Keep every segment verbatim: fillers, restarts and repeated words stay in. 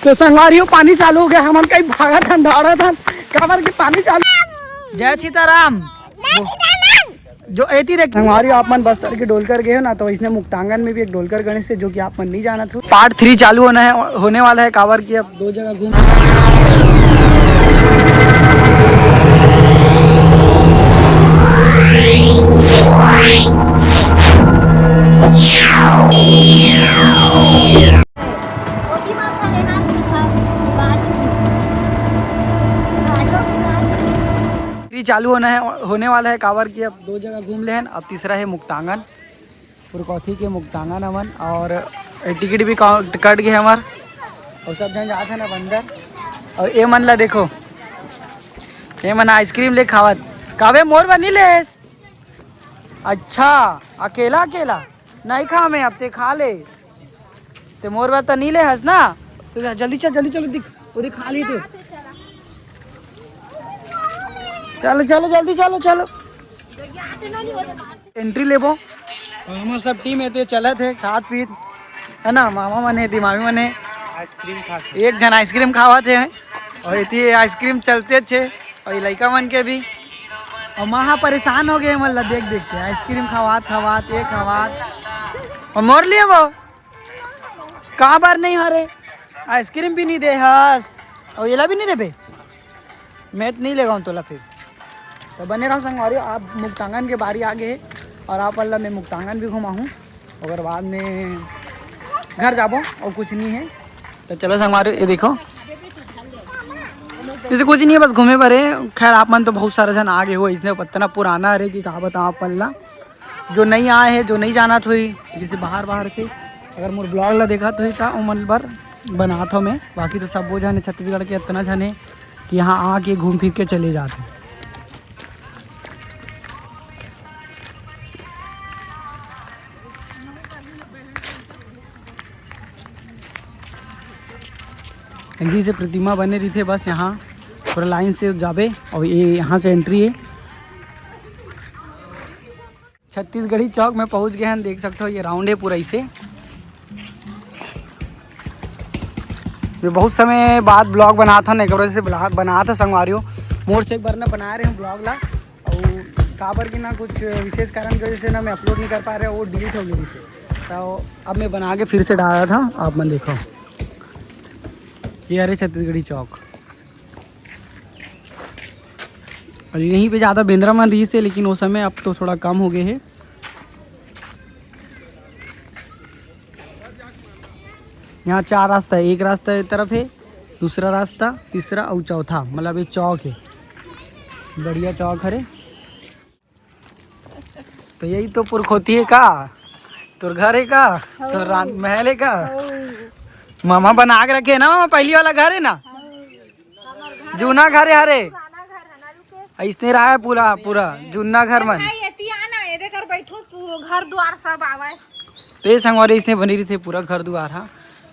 तो संगवारी हो, पानी चालू हो गया, हमन कहीं भागत हन, दौड़त हन, काबर के पानी चालू। जय सीताराम। जो एती देख संगवारी हो, आप मन बस्तर के डोलकर गए हो ना, तो इसने मुक्तांगन में भी एक डोलकर गणेश है, जो कि आप मन नहीं जानत हो। पार्ट थ्री चालू होना है, होने वाला है, काबर की अब दो जगह घूम फ्री चालू होना है, होने वाला है, काबर की अब दो जगह घूम ले हन। अब तीसरा है मुक्तांगन, पुरकौथी के मुक्तांगन हमन, और टिकट भी काउ-, कट गए हमार, और सब झन जात है ना अंदर। और ये मन ला देखो, ये मन आइसक्रीम ले खावत। काबे मोर बर नहीं लेस? अच्छा, अकेला अकेला नहीं खा, मैं अब ते खा ले। ते मोर बर त नहीं ले हस ना? तो जा, जल्दी चल, जल्दी चलो, दिख, वो दिखा ली तू। चलो, चलो, जल्दी चलो, चलो। एंट्री लेबो। और हमर सब टीम एती चलत हे, खात पीत, है ना? मामा मन हे, दिमामी मन हे। आइसक्रीम खात हे। एक झन आइसक्रीम खावत हे, और एती आइसक्रीम चलते छे, और ये लइका मन के भी। और माँ हा परेशान हो गए, मतलब, देख देख के आइसक्रीम खवात खवात, ये खवात। और मोर लिए वो का बार नहीं हरे, आइसक्रीम भी नहीं दे हस, और येला भी नहीं देबे। मैं तो नहीं लेगा हूँ तोला फिर। तो बने रहो संगवारी, आप मुक्तांगन के बारी आ गए हे, और आप अल्लाह मैं मुक्तांगन भी घुमाहूँ, ओकर बाद में घर जाबो और कुछ नहीं है। तो चलो संगवारी, ये देखो, जैसे कुछ नहीं है, बस घूमे बर है। खैर, आप मन तो बहुत सारे जन आ गए हो, इसने पत्ता ना पुराना हरे कि कहा बताओ आप मन ला, जो नहीं आए हैं, जो नहीं जानत होही, जैसे बाहर बाहर से अगर मोर ब्लॉग ला देखत होही, त ओमन बर बनात हो मैं। बाकी तो सब वो जन हे, छत्तीसगढ़ के इतना जन हे कि यहाँ आके घूम फिर के चले जाते हैं। ऐसे ऐसे प्रतिमा बने रहिथे, बस यहाँ पूरा लाइन से जाबे और ये यहाँ से एंट्री है। छत्तीसगढ़ी चौक में पहुँच गए हैं, देख सकते हो ये राउंड है पूरा इसे। मैं बहुत समय बाद ब्लॉग बनात हन, एक बार से ब्लॉग बनात हन संगवारी हो। मोर से एक बार ना बना रहे हैं ब्लॉग ला, और काबर की ना कुछ विशेष कारण की वजह से ना मैं अपलोड नहीं कर पा रहे, वो डिलीट हो गई से। तो अब मैं बना के फिर से डाला था, आप मन देखो, ये हरे छत्तीसगढ़ी चौक। और यहीं पे ज़्यादा बेंदरा मन रहिस हे, लेकिन वो समय अब तो थोड़ा कम हो गए हे। यहाँ चार रास्ता है, एक रास्ता ये तरफ है, दूसरा रास्ता, तीसरा और चौथा, मतलब ये चौक है, बढ़िया चौक हरे। तो यही तो पुरखोती है का? तोर घर है का? तोर रान-, महल है का? मामा बना के रखे है ना मामा, पहली वाला घर है ना? जूना घर है हरे। इसने रहा है पूरा, पूरा जूना घर मन। भाई, एती आना, एदे कर बैठो, पू-, घर द्वार सब आवे। तो ये संगवारी इसने बनी रहिथे पूरा घर दुआर हा,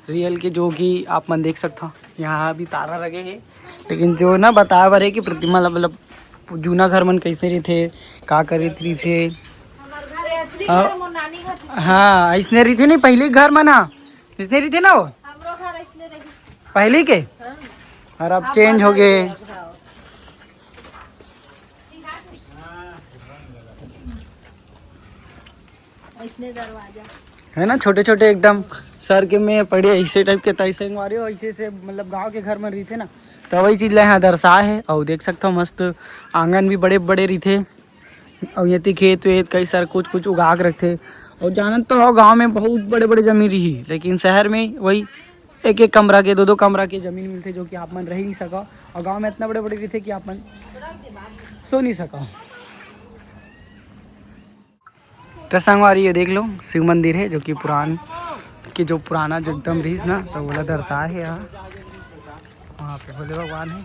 रियल के, जो कि आप मन देख सकथो। यहाँ भी तारा लगे हे, लेकिन जो ना बताए बर हे कि प्रतिमा ल-, मतलब जूना घर मन कैसे रहिथे, का करे रहिथे। हमर घर असली हाँ। घर, मोर नानी घर। हाँ, इसने रहिथे नहीं पहले घर मन हा, इसने रहिथे ना वो हमरो घर इसने रही। पहले के, हाँ। और अब अब चेंज हो बदल गए। गया, हाँ। इसने दरवाजा। है ना, छोटे छोटे एकदम सर के में पड़े, ऐसे टाइप के ताई संगवारी हो, ऐसे से मतलब गांव के घर में रहिथे ना, तो वही चीज ला यहाँ दर्शाए है। और देख सकते हो मस्त आंगन भी बड़े बड़े रहिथे, और ये खेत वेत कई सारे कुछ कुछ उगा के रखथे। और जानत तो हो गांव में बहुत बड़े बड़े जमीन रही, लेकिन शहर में वही एक एक कमरा के, दो दो कमरा के जमीन मिलथे, जो कि आप मन रह नहीं सको। और गांव में इतना बड़े बड़े रहिथे कि आप मन सो नहीं सको। तो संगवारी ये देख लो, शिव मंदिर है, जो कि पुरान के जो पुराना जो एकदम रहीस ना, तो ओला दर्शाए है यहाँ। वहाँ पे भोले भगवान है।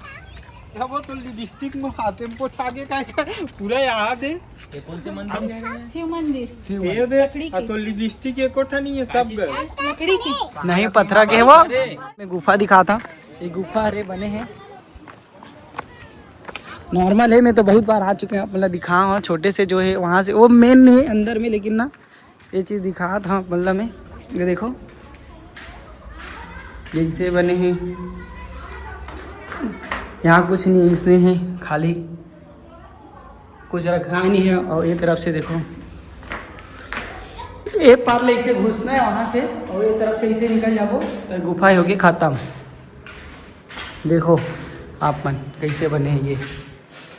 क्या वो तो लिपस्टिक में हाथे में पोछा के का, का पूरा याद है। ये कौन से मंदिर है? शिव मंदिर। शिव ये दे, लकड़ी आ की। तो लिपस्टिक ये कोठा नहीं है, सब गए। लकड़ी की। नहीं, पथरा के वो। मैं गुफा दिखाता। ये गुफा हरे बने हैं। नॉर्मल है, मैं तो बहुत बार आ चुके हैं, आप मतलब दिखा, हाँ, छोटे से जो है वहाँ से, वो मेन नहीं है अंदर में, लेकिन ना ये चीज़ दिखा था मतलब मैं, ये देखो, जैसे बने हैं, यहाँ कुछ नहीं है, इसमें है खाली, कुछ रखा नहीं है। और ये तरफ से देखो, ये पार ले इसे घुसना है वहाँ से, और ये तरफ से इसे निकल जाबो तो गुफा होके खत्म। देखो आप मन कैसे बने हैं ये।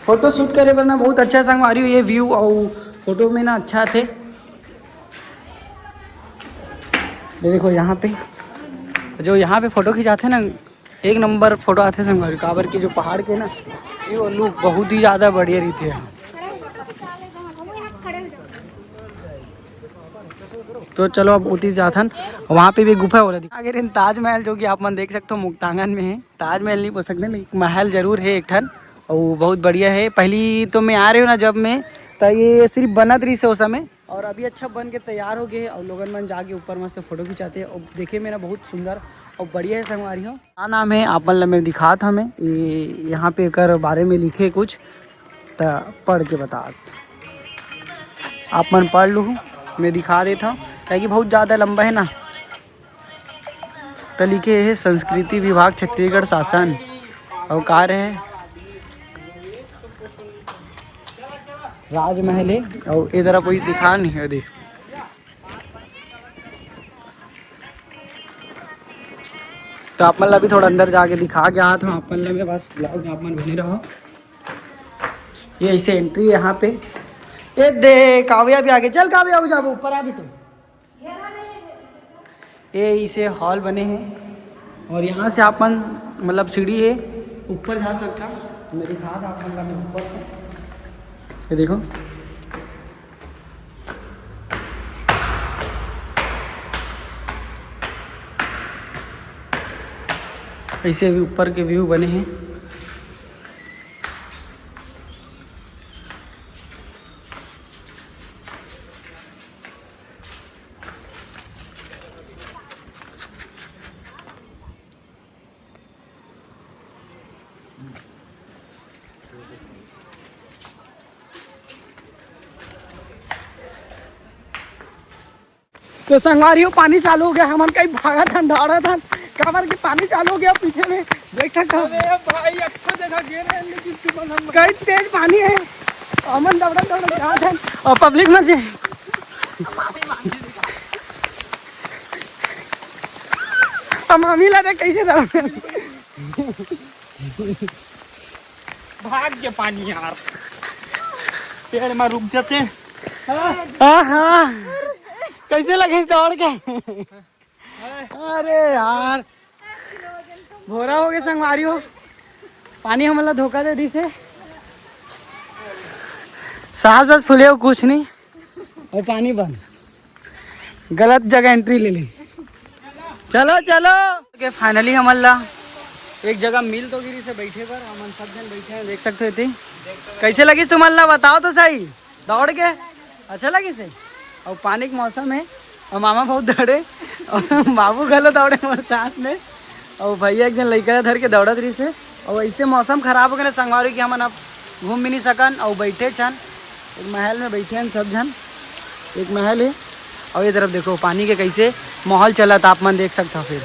फोटो शूट करे बर ना बहुत अच्छा संगवारी हो ये व्यू, और फोटो में ना अच्छा थे। ये देखो यहाँ पे, जो यहाँ पे फोटो खिंचाते ना, एक नंबर फोटो आते संगवारी, काबर के जो पहाड़ के ना, ये वो लुक बहुत ही ज़्यादा बढ़िया रहिथे। तो चलो अब उती जाथन, वहाँ पे भी गुफा वाला दिखा। आगे रहन ताजमहल, जो कि आप मन देख सकते हो मुक्तांगन में है। ताजमहल नहीं बोल सकते, लेकिन महल जरूर है एक ठन, और वो बहुत बढ़िया है। पहली तो मैं आ रहे हूँ ना जब मैं, तो ये सिर्फ बनत रही से उस समय, और अभी अच्छा बन के तैयार हो गए, और लोगन मन जाके ऊपर मस्त फोटो खिंचाते हैं। और देखे में ना बहुत सुंदर और बढ़िया है संगवारी हो। का नाम है आप मन ला मैं दिखात हमें, ये यहाँ पे एकर बारे में लिखे कुछ, त पढ़ के बतात। आप मन पढ़ लूहू, मैं दिखा देता हूँ, काहे कि बहुत ज़्यादा लंबा है ना। त लिखे है संस्कृति विभाग छत्तीसगढ़ शासन, और का रहे राजमहल है, और इधर कोई दिखा नहीं है, देख। तो आप मन ला भी थोड़ा अंदर जाके दिखा के आत हूँ आप मन ला मैं, बस ब्लॉग में आप मन बने रहो। ये ऐसे एंट्री है यहाँ पे। ये दे काव्या भी आगे, चल काव्या, हो जाबो ऊपर आ बेटो। ये इसे हॉल बने हैं, और यहाँ से आप मन मतलब सीढ़ी है ऊपर जा सकता। मैं दिखा था आप मन ला ऊपर से, ये देखो। ऐसे भी ऊपर के व्यू बने हैं। तो संगवारी हो, पानी चालू हो गया, हमन कहीं भागत हन, दौड़त हन, काबर के पानी चालू हो गया पीछे में, देख सकते हो। अरे भाई, अच्छा जगह गिर रहे हैं, लेकिन तुमन हम कई तेज पानी है, हमन दौड़त दौड़त जात हन, और पब्लिक मन के हम मामी ला रे कैसे दौड़ भाग के पानी यार, पेड़ में रुक जाते हैं। हाँ, हाँ। कैसे लगे दौड़ के? अरे यार, भोरा हो गए संगवारी हो, पानी हमला धोखा दे दी से। सांस बस फूले हो कुछ नहीं, और पानी बंद। गलत जगह एंट्री ले ली। चलो चलो। ओके, फाइनली हमन ला एक जगह मिल तो गिरी से बैठे बर, हमन सब जन बैठे हैं, देख सकते हो। कैसे लगिस तुमन ला, बताओ तो सही। दौड़ के अच्छा लगिस है। और पानी के मौसम है, और मामा बहुत दौड़े, और बाबू घलो दौड़े मोर साथ में, और भैया एक जन लइका धर के दौड़त रहिस है। और ऐसे मौसम खराब हो गया ना संगवारी कि हमन अब घूम भी नहीं सकन, और बैठे छन एक महल में, बैठे हैं सब झन, एक महल है। और ये तरफ देखो पानी के कैसे माहौल चलत, आप मन देख सकता फिर।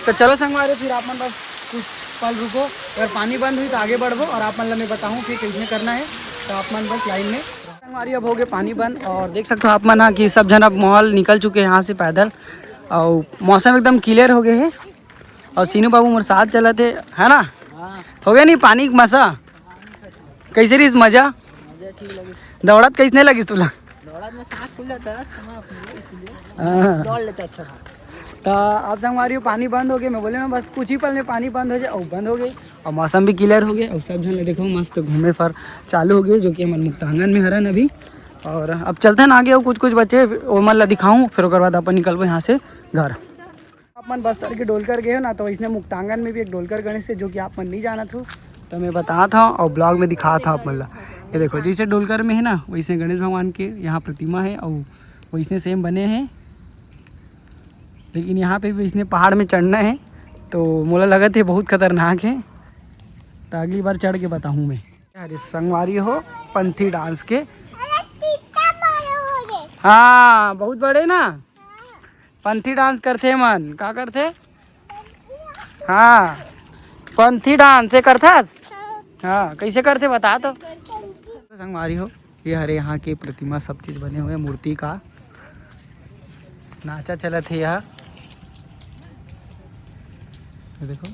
तो चलो संगवारी, फिर आप मन बस कुछ पल रुको, अगर पानी बंद हुई तो आगे बढ़बो और आप मन ला मैं बताऊँ फिर कैसे करना है। तो आप मन बस लाइन में। संगवारी, अब हो गए पानी बंद और देख सकते हो आप मन ह कि सब झन अब माहौल निकल चुके हैं यहाँ से पैदल, और मौसम एकदम क्लियर हो गए है। और सीनू बाबू मोर साथ चलत हे, है ना? हाँ। हो गया नहीं पानी के मजा? कैसे रही मजा? मजा ठीक लगे। दौड़त कैसने लगिस तुला? दौड़त में सांस फूल जाता है, रास्ता में अपने, इसलिए हाँ। दौड़ लेते अच्छा था। तो आप संगवारी हो, पानी बंद हो गए, मैं बोले ना बस कुछ ही पल में पानी बंद हो जाए, और बंद हो गए, और मौसम भी क्लियर हो गए, और सब झन ले देखो मस्त घूमे फर चालू हो गए, जो कि हमन मुक्तांगन में हरन अभी। और अब चलते हैं ना आगे, और कुछ कुछ बचे ओमन ला दिखाऊँ, फिर ओकर बाद अपन निकलबो यहाँ से घर। आप मन बस्तर के डोलकर गए हो ना, तो इसने मुक्तांगन में भी एक डोलकर गणेश है, जो कि आप मन नहीं जानत हो, तो मैं बता था और ब्लॉग में दिखा था आप मन ला। ये देखो, जैसे डोलकर में है ना, वैसे गणेश भगवान के यहाँ प्रतिमा है और वैसने सेम बने हैं, लेकिन यहाँ पे भी इसने पहाड़ में चढ़ना है, तो मोला लगत है बहुत खतरनाक है, तो अगली बार चढ़ के बताऊँ मैं। अरे संगवारी हो, पंथी डांस के। हाँ, बहुत बड़े ना। पंथी डांस करथे मन, का करथे? हाँ, पंथी डांस ये करथस? हाँ, कैसे करथे बता तो। संगवारी हो, ये हरे यहाँ के प्रतिमा, सब चीज बने हुए, मूर्ति का नाचा चलत हे यहाँ। ये देखो,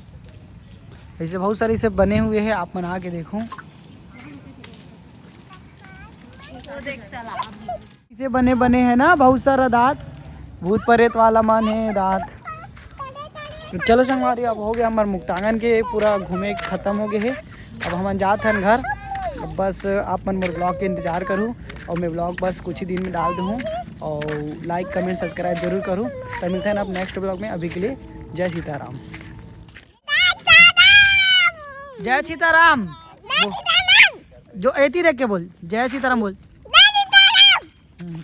ऐसे बहुत सारे से बने हुए हैं, आप मन आके देखो। इसे बने बने है ना बहुत सारा दांत, भूत प्रेत वाला मन है दांत। तो चलो संगवारी, अब हो गया हमार मुक्तांगन के पूरा घूमे खत्म हो गए है। अब हमन जात हन घर। अब बस आप मन मोर ब्लॉग के इंतजार करूँ और मैं ब्लॉग बस कुछ ही दिन में डाल दूँ। और लाइक कमेंट सब्सक्राइब जरूर करूँ। तो मिलते हैं आप नेक्स्ट ब्लॉग में। अभी के लिए जय सीताराम। जय सीताराम। जो एती देख के बोल, जय सीताराम बोल। हम्म।